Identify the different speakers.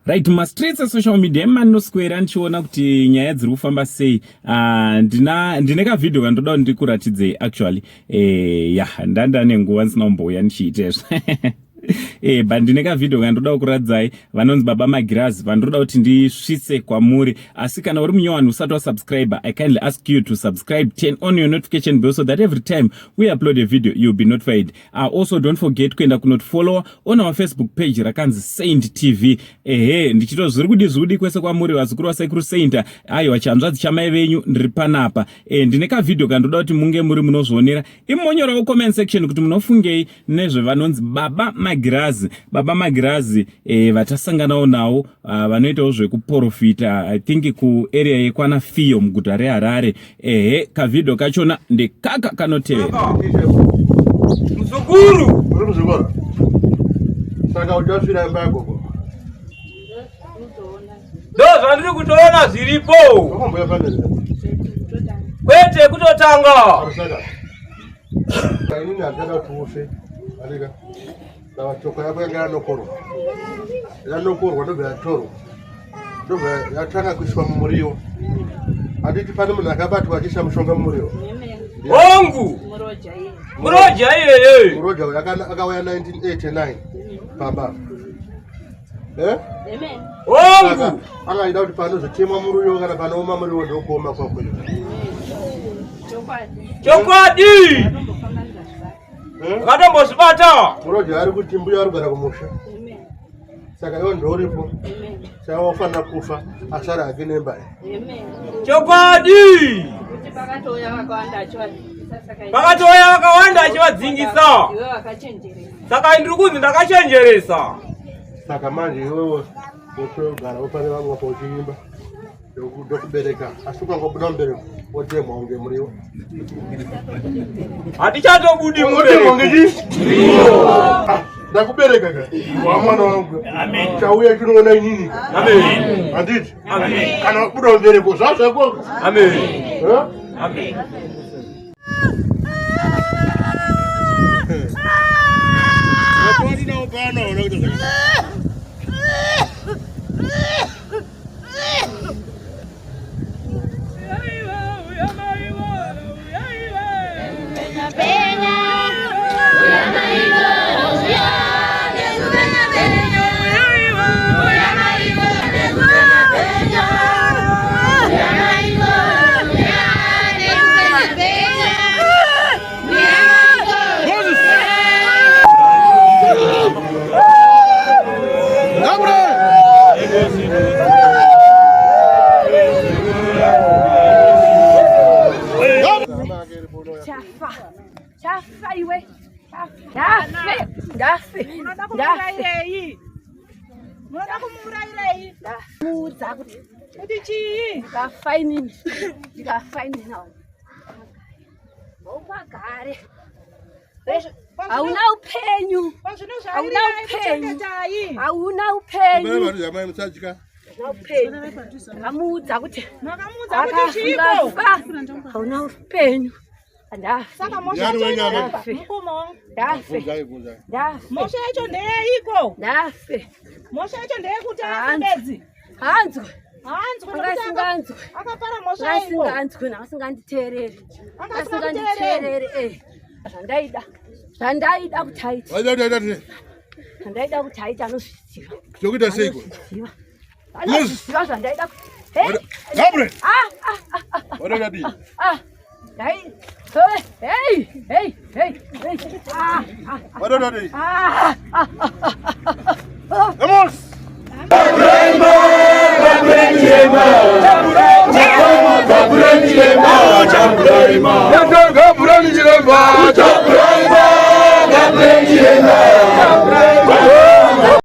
Speaker 1: Right, mumastreets esocial media emanoswera ndichiona kuti nyaya dziri kufamba sei. Ndina ndine kavhidhiyo kandoda kuti ndikuratidzei actually. Ya, ndandane nguva ndisina kumbouya ndichiita izvo. But ndine kavhidhiyo kandoda kukuratidzai, vanonzi Baba Magirazi, vandoda kuti ndisvitse kwamuri. Asi kana uri munyowani usati wasubscribe, I kindly ask you to subscribe, turn on your notification bell so that every time we upload a video you'll be notified. Also don't forget kuenda kunotifollowa on our Facebook page rakanzi Saint TV. Ehe, ndichito zviri kudi zviri kudi kwese kwamuri vazukuru vasekuru Saint. Aiwa, chanzvadzi chamai venyu ndiri panapa. Ndine kavhidhiyo kandoda kuti munge muri munozvionera. Imonyorawo comment section kuti munofungei nezvevanonzi Baba Magirazi. Baba Magirazi vatasanganawo nawo, vanoitawo zvekuprofita, I think kuarea yekwana Fiyo muguta reHarare. Ehe, kavhidhiyo kachona ndekaka kanotevera.
Speaker 2: Muzukuru.
Speaker 3: Uri muzukuru. Saka uchasvira imba yagogo.
Speaker 2: Ndo zvandiri kutoona zviripo.
Speaker 3: Wakamboya pane here?
Speaker 2: Kwete kutotanga.
Speaker 3: Saka. Inini handada kuti ufe. Arika. Saka tsoka yako yanga yanokorwa. Yanokorwa ndobva yatorwa. Ndobva yatanga kuiswa mumuriwo. Handiti pane munhu akabatwa achiisa mushonga mumuriwo.
Speaker 2: Hongu. Muroja iyeye.
Speaker 3: Muroja uyu akauya 1989 pamba. Eh?
Speaker 2: Hongu.
Speaker 3: Angaida kuti panozotemwa muriwo kana panooma muriwo ndokuoma kwako.
Speaker 2: Chokwadi.
Speaker 3: Eh?
Speaker 2: Vakatombozvibata.
Speaker 3: Muroja ari kuti mbuya ari kugara kumusha. Saka iwe ndouripo. Saka wafanira kufa asara hake nemba iyi.
Speaker 2: Chokwadi. Pakatouya vakawanda achivadzingisa. Saka ndiri kunzi ndakachenjeresa.
Speaker 3: Saka manje iwewe wotogara pane vamwe wako uchiimba ndokubereka, asi ukangobuda mubereko wotemwa kunge muriwo.
Speaker 2: Hatichatobudi
Speaker 3: Wotemwa
Speaker 2: mubereko.
Speaker 3: kunge chii? Ah, ndakubereka ka wa mwana wangu, chauya chinoona inini.
Speaker 2: Amen.
Speaker 3: Handiti?
Speaker 2: Amen.
Speaker 3: Kana wabuda mubereko zvazvako.
Speaker 2: Amen.
Speaker 3: Eh?
Speaker 2: Amen.
Speaker 3: Watu pano wanakuita zvakanaka.
Speaker 4: Chafa. Chafa iwe. Ndafe. Ndafe.
Speaker 5: Munoda
Speaker 4: Ndafe.
Speaker 5: kumuurayirei? Munoda kumuurayirei?
Speaker 4: Muudza kuti
Speaker 5: Kuti chii?
Speaker 4: ndikafa inini. Ndikafa inini nawo. Upagare. Hauna upenyu.
Speaker 5: Pazvino
Speaker 4: Hauna
Speaker 5: zvairi
Speaker 4: upenyu.
Speaker 5: kuchengetai.
Speaker 4: Hauna upenyu.
Speaker 3: Vanhu jamai musatya.
Speaker 4: Hauna upenyu. Ndakamuudza kuti
Speaker 5: Makamuudza kuti chiiko?
Speaker 4: akafa. Hauna upenyu. Ndafe.
Speaker 5: Saka mhosva
Speaker 3: Ndiani
Speaker 5: yacho
Speaker 3: wenyama?
Speaker 4: Ndafe.
Speaker 5: mukoma wangu.
Speaker 4: Ndafe.
Speaker 3: Bvunzai, bvunzai.
Speaker 4: Ndafe.
Speaker 5: Mhosva yacho ndeyeiko?
Speaker 4: Ndafe.
Speaker 5: Mhosva yacho ndeyekuti afe
Speaker 4: Hanzi.
Speaker 5: bedzi.
Speaker 4: Hanzwe.
Speaker 5: Hanzwi
Speaker 4: Anga
Speaker 5: nokuti
Speaker 4: asinganzwe.
Speaker 5: akapara mhosva yeiko?
Speaker 4: Asinganzwe asinganditeereri.
Speaker 5: Anga asingakuteereri.
Speaker 4: Asinganditeereri eh. Zvandaida. Zvandaida kuti aite.
Speaker 3: Waida kuti aita sei?
Speaker 4: Zvandaida kuti aite anozviziva.
Speaker 3: Zvokuita seiko?
Speaker 4: Anozviziva. Anozviziva zvandaida kuti. Hey.
Speaker 3: Gabriel!
Speaker 4: Ah ah ah ah.
Speaker 3: Waida kuti adii?
Speaker 4: Ah. Hey. Hey. Hey. Hey. Hey. Ah ah
Speaker 3: Waida kuti adii?
Speaker 4: ah ah ah ah.
Speaker 3: Amos!